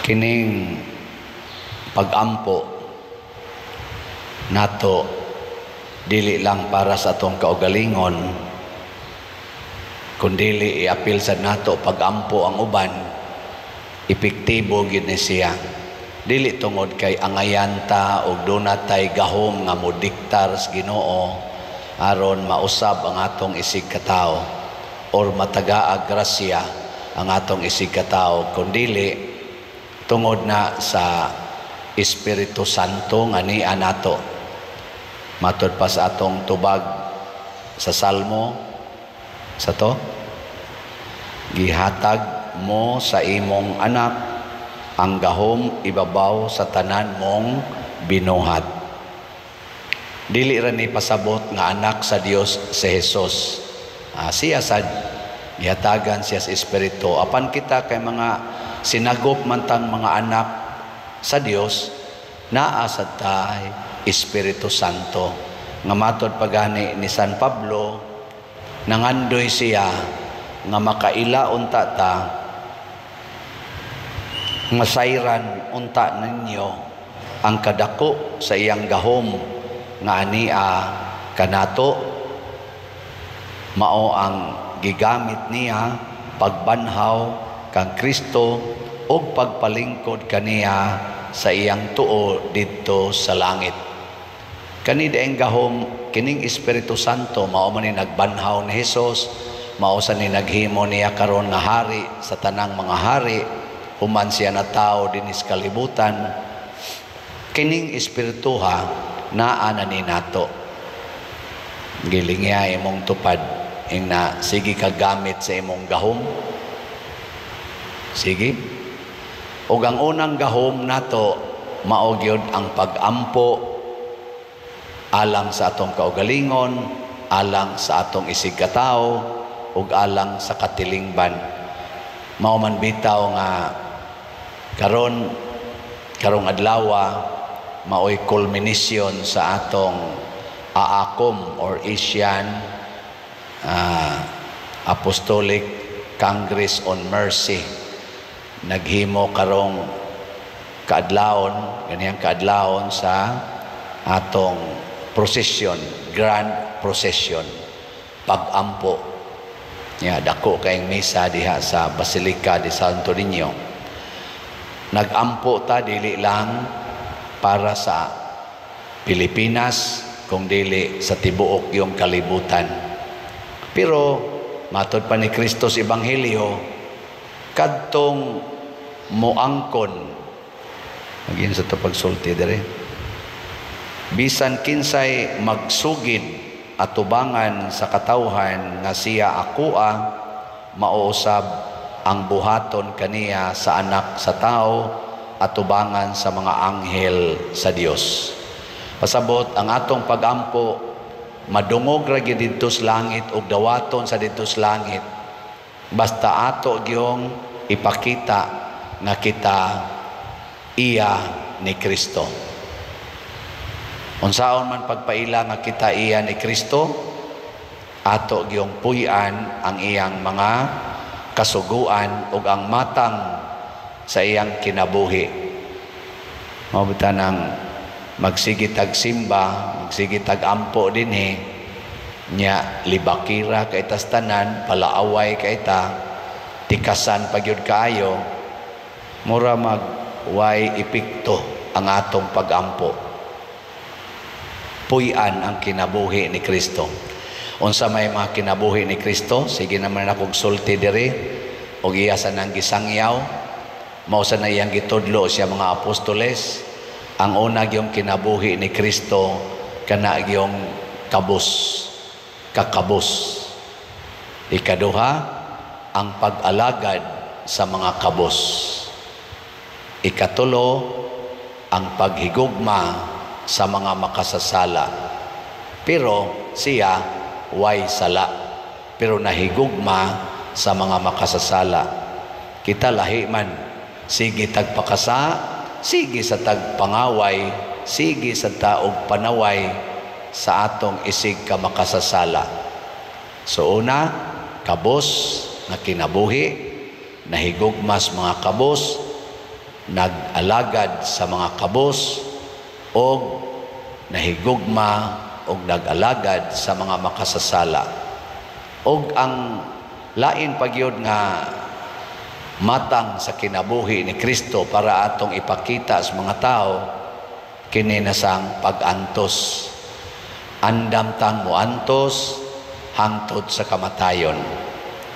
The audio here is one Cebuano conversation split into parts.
Kining pagampo nato, dili lang para sa atong kaugalingon, kundili iapil sa nato pagampo ang uban. Epektibo gyud ni siya, dili tungod kay angayan ta og duna tay gahom nga modiktar sa Ginoo aron mausab ang atong isig katawo or matagaag grasya ang atong isig katawo, kundili tungod na sa Espiritu Santo nga nia nato. Matod pa sa atong tubag sa Salmo sa to, gihatag mo sa imong anak ang gahom ibabaw sa tanan mong binuhat. Dili ra ni pasabot nga anak sa Dios si Jesus. Siya sad gihatagan siya sa Espiritu, apan kita kay mga sinagop man tang mga anak sa Dios, naa sad tay Espiritu Santo nga matod pagani ni San Pablo, nangandoy siya nga makaila unta ta, masayran unta ninyo ang kadako sa iyang gahom nga ania kanato, mao ang gigamit niya pagbanhaw kang Kristo ug pagpalingkod kaniya sa iyang tuo didto sa langit. Kani diayng gahom, kining Espiritu Santo, mao man ni nagbanhaw ni Hesus, mao sa ni naghimo niya karon nga hari sa tanang mga hari human siya natawo dinhi sa kalibutan. Kining espirituha naa na ni nato. Gilingya imong tupad ingna, sige ka gamit sa imong gahom. Sige. Ug ang unang gahom nato mao gyud ang pag-ampo alang sa atong kaugalingon, alang sa atong isig katawo, ug alang sa katilingban. Mao man bitaw nga karon, karong adlawa, maoy culmination sa atong AACOM or Asian Apostolic Congress on Mercy. Naghimo karong kaadlawon, ganiyang kaadlawon sa atong procession, grand procession, pagampo. Ya, dako kayong misa diha sa Basilica de Santo Niño. Nagampo ta dili lang para sa Pilipinas, kung dili sa tibuok yung kalibutan. Pero matod pa ni Kristo sa Ebanghelyo, kadtong moangkon, magin sa to pagsulti dire, bisan kinsay magsugid atubangan sa katawhan nga siya akoa, mauusab ang buhaton kaniya sa Anak sa Tao atubangan sa mga anghel sa Dios. Pasabot, ang atong pagampo madungog ra gyud didto sa langit ug dawaton sa didto sa langit, basta ato gyung ipakita nga kita iya ni Kristo. Unsaon man pagpaila nga kita iya ni Kristo? Ato gyung puy-an ang iyang mga kasuguan ug ang matang sa iyang kinabuhi. Mao bitaw nang magsige tag simba, magsige tag ampo dinhi nya, libakira kay tas tanan, palaaway kay ta, tikasan pa gyud kaayo, mura mag way epekto ang atong pagampo. Puy-an ang kinabuhi ni Kristo. Unsa may mga kinabuhi ni Kristo? Sige naman akong sulti diri og iya sa nang gisangyaw, mao sa na iyang gitudlo siya mga apostoles. Ang una gyung kinabuhi ni Kristo kana gyung kabus, kakabus. Ikaduha, ang pag-alagad sa mga kabus. Ikatulo, ang paghigugma sa mga makasasala. Pero siya way sala, pero nahigugma sa mga makasasala. Kita lahi man, sige tagpakasa, sige sa tagpangaway, sige sa taog panaway sa atong isig ka makasasala. So una, kabos na kinabuhi, nahigugmas mga kabos. Nag-alagad sa mga kabos og nahigugma og nag-alagad sa mga makasasala. Og ang lain pa gyud nga matang sa kinabuhi ni Kristo para atong ipakita sa mga tao, kini na sang pag-antos. Andam tang moantos hangtod sa kamatayon.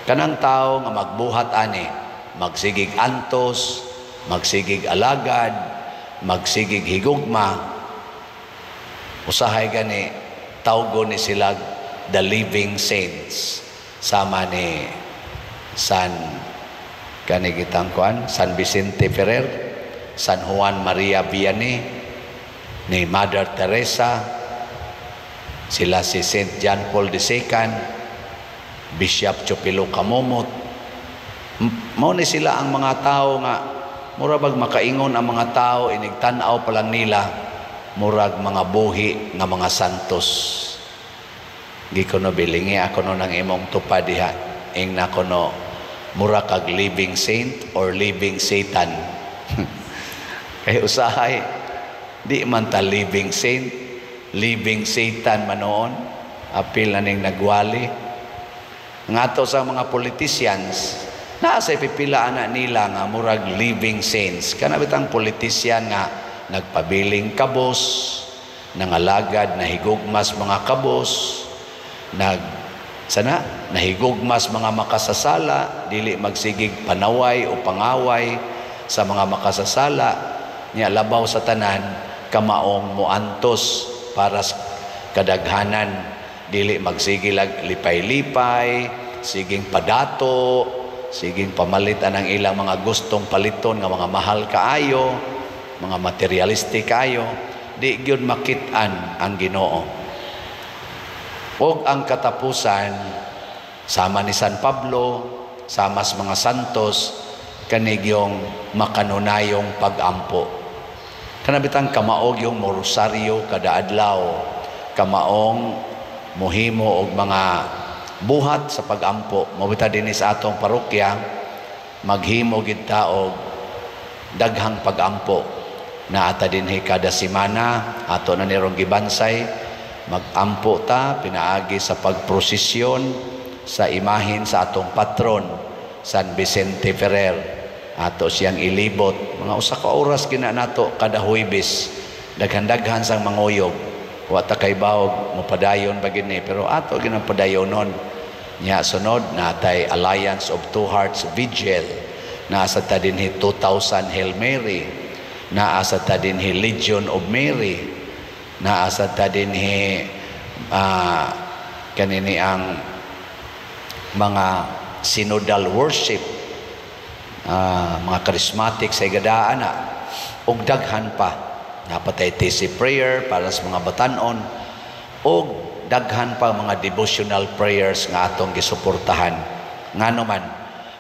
Kanang tao nga magbuhat ani, magsigig antos, magsigig alagad, magsigig higugma, usahay gani tawgon ni sila the living saints, sama ni San kani gitang kuan, San Vicente Ferrer, San Juan Maria Vianney, ni Mother Teresa, sila si Saint John Paul II, Bishop Chupilo Camomot. Mao ni sila ang mga tao nga mura bag makaingon ang mga tao, inig tan-aw pa lang nila, murag mga buhi nga mga santos. Gikono bilingi ako no ng imong tupad diha, ing na kono mura kag living saint or living Satan. Kay usahay di man ta living saint, living Satan manoon, apil na ning nagwali. Ngato sa mga politicians, naa sa pipila ana nila nga murag living saints. Kana bitang politician nga nagpabiling kabos, nangalagad, nahigugmas mga kabos, nag sana nahigugmas mga makasasala, dili magsigig panaway o pangaway sa mga makasasala niya, labaw sa tanan kamaong moantos para sa kadaghanan, dili magsige lag lipay-lipay, siging padato, siging pamalit anang ilang mga gustong paliton nga mga mahal kaayo, mga materialistic kaayo, di gyud makit-an ang Ginoo. Og ang katapusan, sama ni San Pablo, sama sa mga santos, kanigyong makanunayong pag-ampo. Kanabitang kamaog yung morosaryo kada adlaw, kamaong muhimo og mga buhat sa pag-ampo. Mao dinhi sa atong parokya, maghimo gid ta og daghang pag-ampo. Naa ta dinhi kada semana, ato na nirong gibansay, mag-ampo ta pinaagi sa pagprosesyon sa imahin sa atong patron San Vicente Ferrer. Ato siyang ilibot mga usa ka oras gina nato kada Huwebes. Daghan-daghan sang manguyog, wa ta kay bawog mopadayon pa gini, pero ato ginang padayonon nya. Sunod natay Alliance of Two Hearts Vigil, naa sa ta dinhi 2000 Hail Mary, naa sa ta dinhi Legion of Mary, naa sa ta dinhi kanini ang mga synodal worship, mga charismatic sa igadaan na ug daghan pa. Napatay TC prayer para sa mga batanon ug daghan pa mga devotional prayers nga atong gisuportahan. Ngano man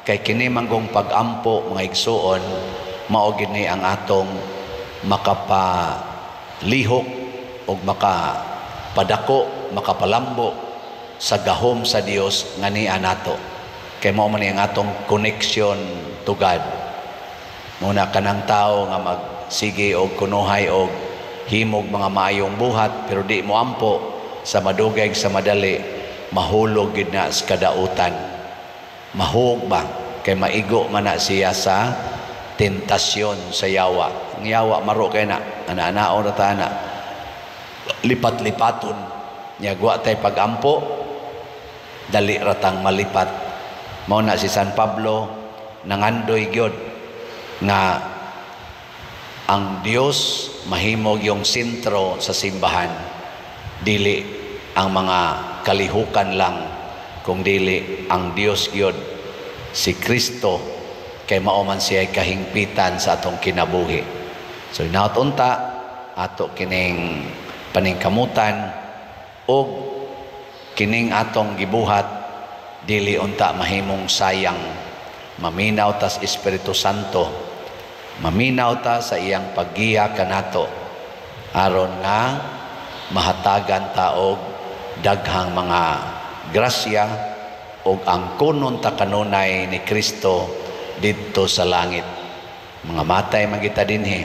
kay kini manggong pag-ampo, mga igsuon, mao gini ang atong makapalihok ug makapadako, makapalambo sa gahom sa Dios nga niya nato, kay mao man ni ang atong connection to God. Muna kanang tao nga magsige og kunuhay og himog mga maayong buhat pero di mo ampo, sa madugay sa madali mahulog gid na sa kadautan. Mahug ba kay maigo man na siya sa tentasyon sa yawa. Ang yawa maro kay na ana-anaon ra ta na lipat-lipaton nya. Wa tay pagampo, dali ratang malipat. Mao na si San Pablo nangandoy gyud nga ang Dios mahimog yung sentro sa simbahan, dili ang mga kalihukan lang, kung dili ang Dios gyud, si Kristo, kay mao man siya kahingpitan sa atong kinabuhi. So hinaot unta ato kining paningkamutan og kining atong gibuhat dili unta mahimong sayang. Maminaw tas Espiritu Santo, maminaw ta sa iyang paggiya kanato aron nga mahatagan ta og daghang mga grasya ug ang kunon ta kanunay ni Kristo didto sa langit. Mga matay man kita dinhi.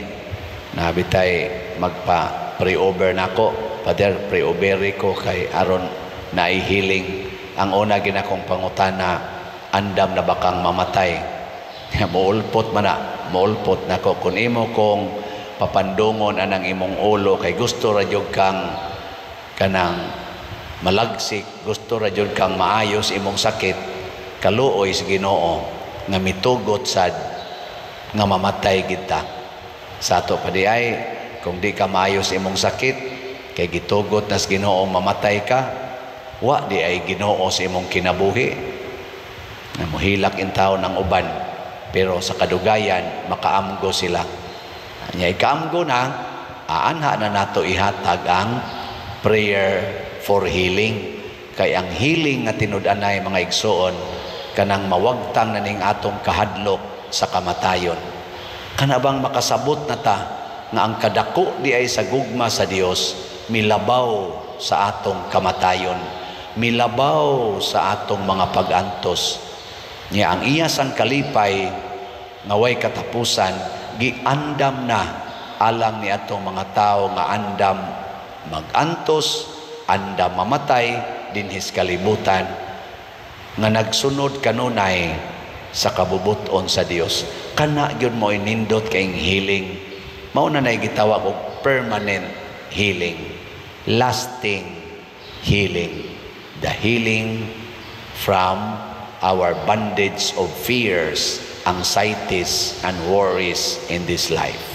Naa bitay magpa pray over nako. "Father, pray over ko kay aron naay healing." Ang una gyud nakong pangutana, "Andam na ba kang mamatay?" Muulpot man na, muulpot nako kung imo kong papandungon anang imong ulo kay gusto ra jud kang kanang malagsik, gusto ra jud kang maayos imong sakit. Kaluoy sa Ginoo nga mitugot sad nga mamatay kita. Sa ato pa di ay, kung di ka maayos imong sakit kay gitugot na sa Ginoo mamatay ka, wa di ay Ginoo sa imong kinabuhi. Na muhilak intawon ang uban, pero sa kadugayan makaamgo sila. Nya ikaamgo na, aanha na nato ihatag ang prayer for healing, kay ang healing nga tinud-anay, mga igsoon, kanang mawagtang na ning atong kahadlok sa kamatayon, kana bang makasabot na ta nga ang kadako di ay sa gugma sa Dios milabaw sa atong kamatayon, milabaw sa atong mga pag-antos. Nya ang iya sang kalipay nga way katapusan giandam na alang ni atong mga tao nga andam magantos, andam mamatay dinhis kalibutan nga nagsunod kanunay sa kabubuton sa Dios. Kana gyud mo nindot kayong healing. Mao na nay gitawag og permanent healing, lasting healing, the healing from our bondage of fears, anxieties, and worries in this life.